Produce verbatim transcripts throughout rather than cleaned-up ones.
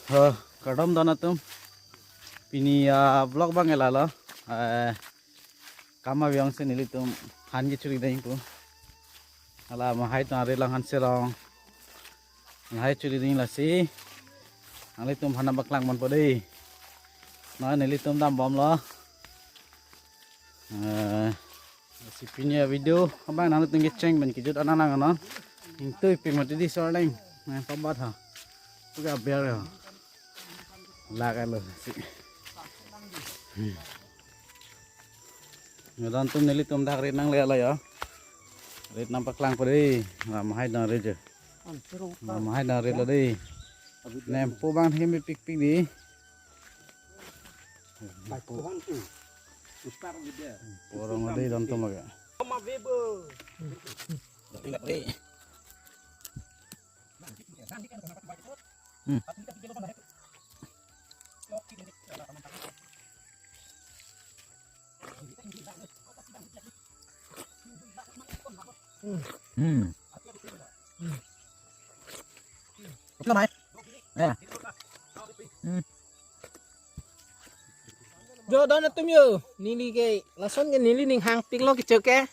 Ho, kardom don atum. Pini a vlog abang ke lalo. Eh, kam abiong si nelitum han kechuri ding pu. Hala amahai atum ari lang han sirong. Lahai churi ding lasi. Nanglitum han nangpaklang ponpo dei. Na nelitum dambomlo. Eh, si pini a video abang nanglitum kecheng pen kejut anang lang non. Ingtui pimati di sorleng. Nangpabat ha. Puka ber ya. Lagalo si. Hmm. Yo don atum, nelitum dak rit nanglelo yo. Rit nangpaklangpo dei. Lam hai dang rit je. Lam hai dang ritlo dei. Nempo abang hem pikpik dei. Porong dei don atum lake. Tingkat dei. Hmm. Hmm. Ito mai. Eh. Hmm. Jo don atum yo, neli ke lason ke neli ning hangpiklo kecho ke.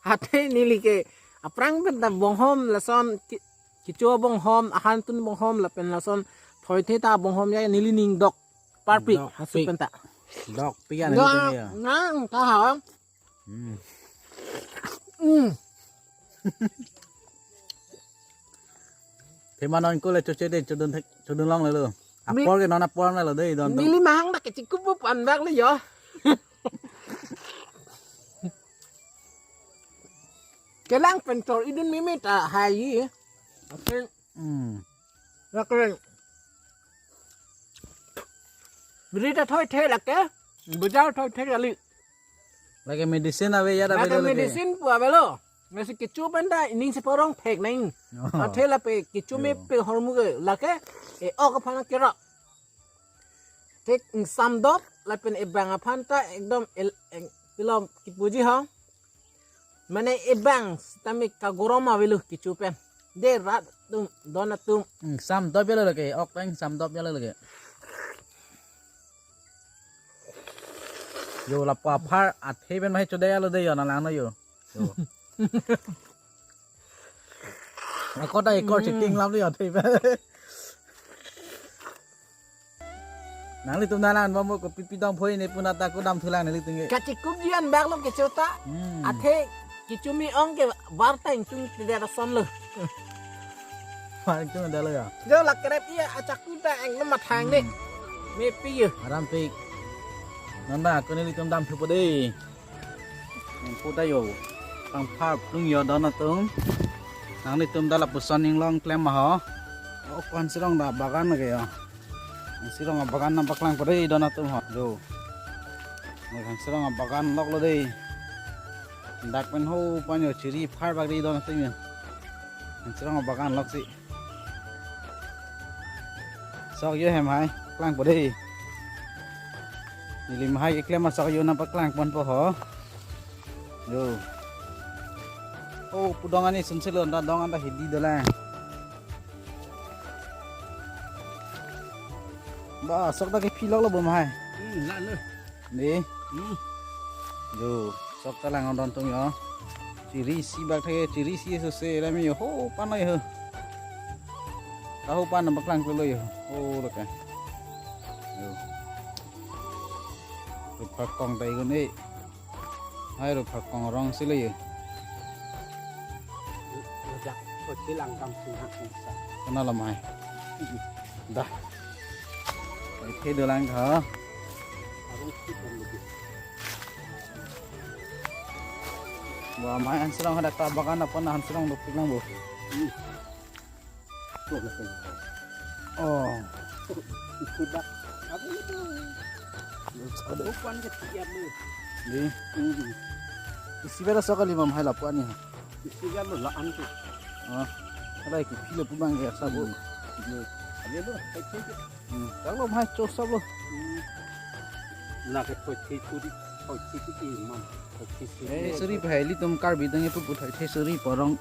Athe neli ke aphrang pen ta bonghom lason ki-, kecho bonghom, ahan tun bonghom lapen lason thoithe ta bonghom ya neli ning dok parpik. Dok hasu pik. Pen ta. Dok pik ya neli. Nang, tum ya. Nang ta ha. Hmm. Hmm. Thema non ko le choche dei, chodun thek, chodun longlelo. Mi- Apor ke non apor lelo dei don atum. Neli mahang dak kechikup pu anbak le yo. Kelang pen chor-idun mimit a hai. Asin. Hmm. Lake. Biri ta thoithe lake. Bajar thoithe kali. Lake medicine ave ya da. Lake avelo lake. Medicine pu avelo. Lasi kecho pen ta ining si porong thek nang. Oh. Athe lapen kecho me. Yo. Pe hormu ke lake. E-ok aphan kero. Thek ingsam dop lapen ebang aphan ta ekdom el, eng, pilom kipuji ho. Mane ebang sitame kagorom avelo kecho pen. Dei rat atum, don atum. Ingsam dop yalo lake, ok ta ingsam dop yalo lake. Yo lapu aphar athe pen mahai chodai alo dei yo nang langno yo. Yo. Ako ta ekor. Hmm. Chiting lam dei yo athe pen. Nanglitum nang lang bompo, kopi pi dong phoi ne puna ta ko dam thulang nanglitum ke. Kachikup ji anbak lo kecho ta. Hmm. Athe kecho me-ong ke bar ta ingtung tidak rason lo. Bar ingtung ada lo ya. Jo lakrep iya achakku ta engno mathang ne. Hmm. Mepi yo. Aram pik. Nanda ko nanglitum dam thupo dei. Nempo ta yo. Pangphar plung yo don atum. Nanglitum ta lapuson inglong klem ma ho. O ko han sirong ta bagan ke yo. Han sirong abagan nangpaklangpo dei don atum ho. Jo. Mo han sirong abagan loklo dei. Dak pen ho pan yo chiri phar bak dei don atum yo. Han sirong abagan loksi. Sok yo hem hai, klangpo dei. Neli mahai keklem asok yo nangpaklangponpo ho. Yo. O, pudong ani sunsilon ta dong anta hidi dolang. Ba, sok ta kephi loklo bom hai. Hmm, la lo. Dei. Hmm. Jo, sok ta lang don atum yo. Chiri isi bak thek, chiri isi so se rami yo ho pan lo yo. Tahu pan nangpaklangklo yo. Oh, lo ka. Yo. Rupa kong ta ikun e. Hai rupa kong rong si lo yo. Lajak ko chilang kam sing hak sing sa. Kena lamai. Dah. Oke, dolang tho. Arung si kan lagi. Bo amai han sirong hadak ta bagan aphan han sirong dopik lang bo. Hmm. Tuh, lah, tuh. Oh. Itu dah. Apa itu? Ada upan ke tiap lu. Dei. Hmm. Isi bera sok kali mam hai lapu ani. Isi kan lu lah antu. Oh. Ada ki pilo pubang ya sabo. Hmm. Iya. Ada lu, kayak gitu. Hmm, kalau mahai chosap lo. Hmm. Lah ke thoi thei suri, thoi thei suri imam, thoi thei suri. Eh, suri pu hai ilitum Karbi atum ipu pu thoi thei suri porong.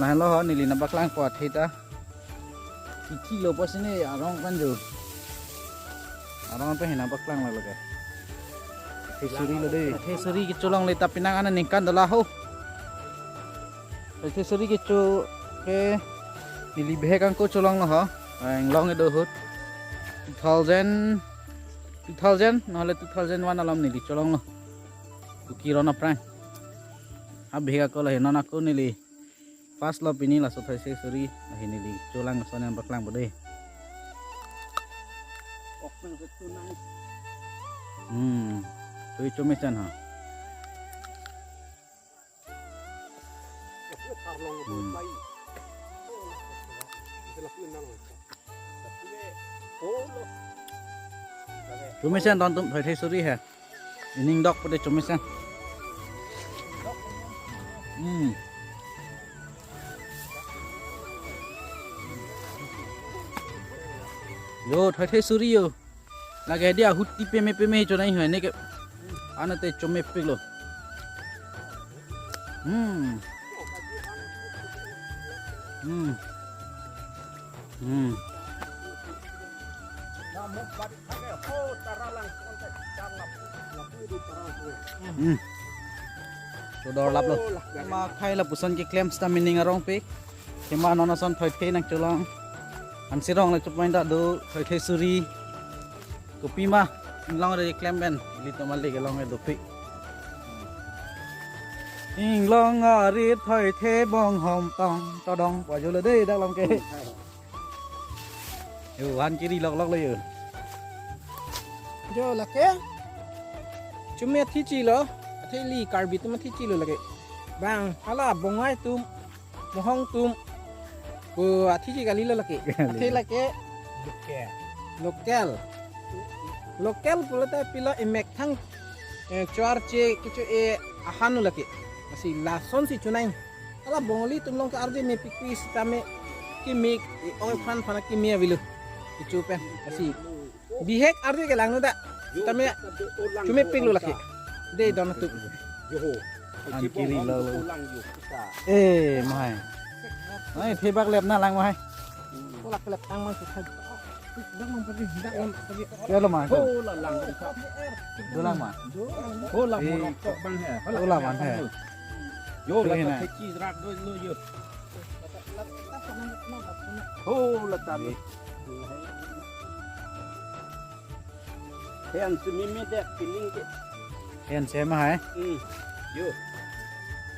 Lahelo ho neli nangpaklangpo athe ta. Kithi lo pusi ne arong kan jo. Arong pen hena paklang lo ke. Thethesuri lo dei. Thethesuri kecholongle ta penang aningkan dola ho. Thethesuri kecho ke neli bihek angko cholonglo ho. Inglong kedo ahut. Two thousand, two thousand, nohole two thousand one alom neli cholonglo. Kuki ron aphrang. Abihek ako lahi non ako neli. First lo pini laso thethesuri, lahi neli cholang ason nangpaklangpo dei. Hmm. Tui chomesen ha. Hmm. Chomesen don atum thethesuri he. Ining dok pute chomesen. Hmm. Yo, thethesuri yo. Lake dia ahut ti peme peme chonai ho ne ke. Anate chomepik lo. Hmm. Hmm. Hmm. Hmm. Chodor laplo. Ma khai lapuson keklem seta mining arong pik. Kema non ason thoithe nangcholong. Ansi rong le chup main ta do thoithe suri. Kopima inglong re klem pen. Ilitum ale kelong le dopik. Inglong arit thoithe bonghom tong todong. Wajolo dei dak lam ke. Yo, han kiri lok lok lo yo. Jo lake. Chome athi chilo. Athi li Karbi atum athi chilo lake. Bang, hala bongai atum, mohong atum. Ko athi chi kalilo lake. Kali. Athi lake. Local. Local. Local pulote pilo emekthang, eh, choarche kecho-e ahan lo lake. Lasi lasonsi chonai. Hala Bongali atum along ke arje mepikpi sitame keme, eh, ong phan phan keme avelo. Kecho pen. Lasi bihek arje kelang no da. Sitame chomepik lo lake. Dei don atum. An kiri lo lo. Eh, mahai. Ai, thebak lep na lang mahai. Kolak lep tang mang sithai. Dak mang pergi, dak mang pergi. Kya lo mang? Oh, la lang. Do lang mang. Oh, la. Eh, mo rok tok bang he. Do lang mang he. Yo, la. Theki rak do lo yo. Oh, la tadi. Hen si mimi det piling ke. Hen si mahai. Hmm. Yo.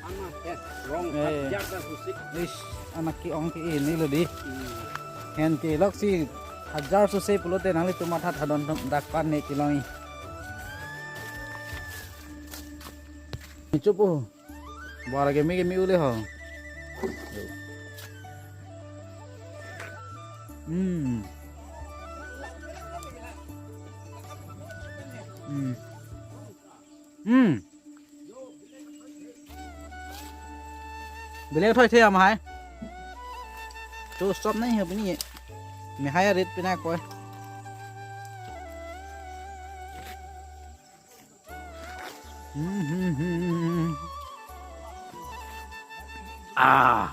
Ama hen rong. Eh. Hajar dak susik. Ish, anak ke-ong ke-ini lo dei. Hmm. Hen ke lok si hajar suse pulote nanglitum matha thadon dak pan ne kelongji. Chupu. Bara keme keme ule ho. Hmm. Hmm. Hmm. Bile thoi the amahai. To stop nahi ho pini. Mehai arit pina koi. Hmm, hmm, hmm, hmm. Ah.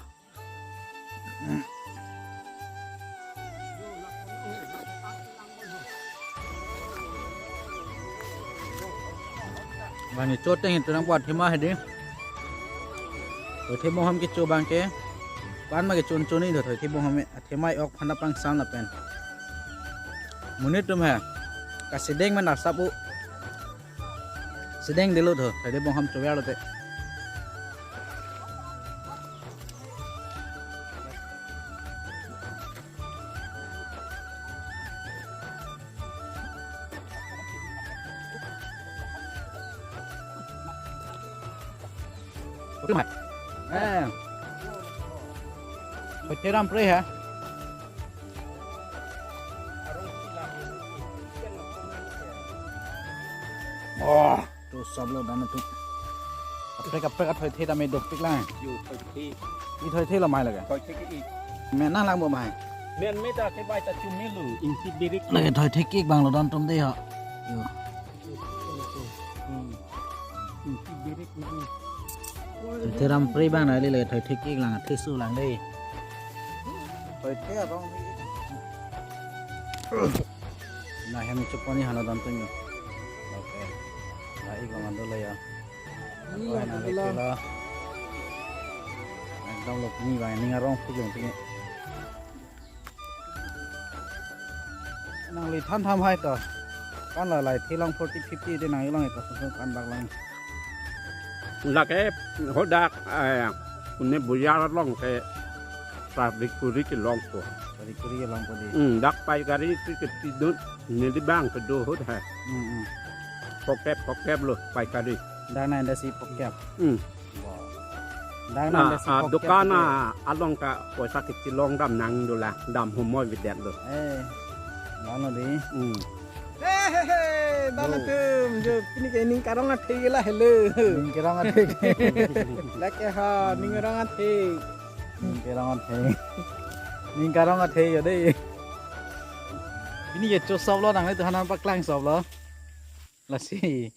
Bang ni choteng itu nang buat hima hedi. Thoithe bonghom kecho bang ke. Pan ma kechon choni do thoithe bonghom. Athema ok phana pang sam lapen. Monit atum he. Kasedeng man asap u. Sedeng delo tho. Thoithe bonghom chover lote. Betul, Mat? Eh. Pacheram pre ha. Oh, to sablo dana tu. Kaprek kaprek athoithe dame dopik lang. Yo, thoithe. Ithoithe lo mai lage. Thoithe ke i. Men nang lang bo mai. Men me ta ke bai ta chumi lo. Ingsi birik. Lage thoithe ke bang lo don tum de ho. Yo. Hmm. Ingsi birik ni. Theram pre bang na le lage thoithe ke lang, thesu lang de. Thoithe arong. Lahem cheponi hana dan tunyo. Okay. Lahei bang ando la ya. Ini Wah, yang nangle kedua. Pila. Ekdom lo pini bang ning arong pujong pini. Nangli than tham hai to. Kan la lai thi long forty fifty de nang ilong ito sung kan bak lang. Lake hodak, eh, une buyar long ke traffic kuri ke long ko. Traffic kuri ke long ko di. Hmm, dak paikari si ke tidun ne di bang ke do hot hai. Hmm, hmm. Pokep, pokep lo paikari. Dak na anda si pokep. Hmm. Wow. Dak na Nah, anda si ah, pokep dukan ke. Ah, along ka poisa kecil long dam nang dola, dam humoi videt lo. Eh, mana di? Hmm. Hehehe, bang Oh. atum, jo, pini ke ning karong athe la hello. Ning karong athe. Lake ha, ning karong athe. Ning karong athe. Ning karong athe yo dei. Pini ke cho sop lo nangli tu hanan paklang sop lo. Lasi.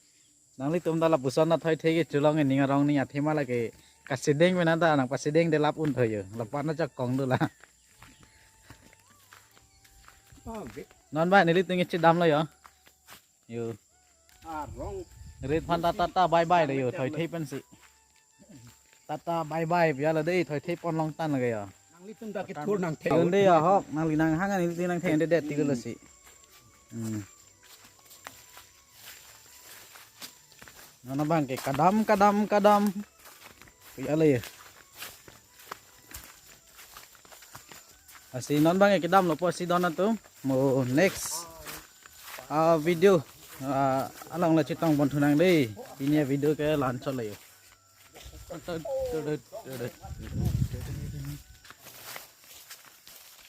Nanglitum ta lapuson na thoi the ke cholong ning arong ning athe ma lake kasedeng mena ta nang pasedeng de lap un thoi yo. Lapan na chak kong dola. Oh, be- Non ba nelitum ke chedam lo yo. Yo. Arong. Rit phan ta ta ta bye bye de yo thoi the pensi. Ta ta bye bye pia la dei thoi the pon long tan lake yo. Nanglitum ta kethur nang the. Yun dei ya hok nangli nang hang nelitum nang the de de ti lo si. Hmm. Non abang ke kadam kadam kadam. Pia la yo. Asi non bang ke kedam lo po si don atum. Mo next ah, video ah, along la chetong pon thu nang dei. Pini video ke la-an chot lo yo.